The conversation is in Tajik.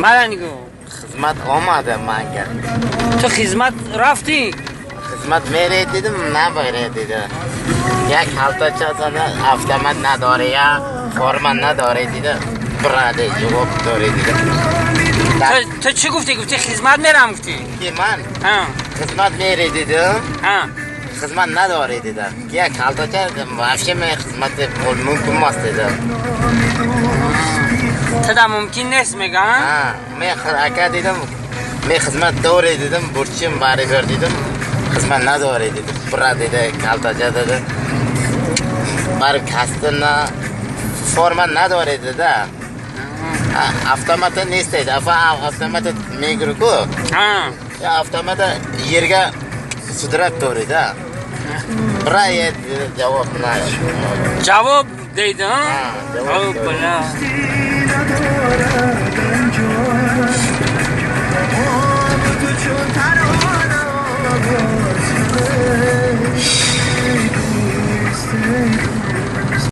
Мара нигоҳ. Хизмат омада манга. Ту хизмат рафтӣ? Хизмат мере дидим, набаре диди. Як халтача зада, автомат надори, я форма надори диди. Бираде ҷавоб дори диди. Ту чӣ гуфтӣ? Гуфтӣ, хизмат мерам, гуфтӣ? Ки ман Ҳа. Хизмат мере дидим. Ҳа. Хизмат надори диди. Як халтача вообще мен хизмат мумкин emas dedi. Туда мумкин нест мега? Ha, men aka dedim, men xizmat dori dedim, burchim baribir dedim. Xizmat надори dedi. Bura dedi, kaltacha dedi. Barib kasbini форма надори dedi. Ha, avtomata ne istaydi? Avtomata megir-ku. Ҳа. Ya avtomata yerga sudrab to'rida. Bira dedi, javob na. Ҷавоб дейди? Ҳа, ҷавоб. О, бля.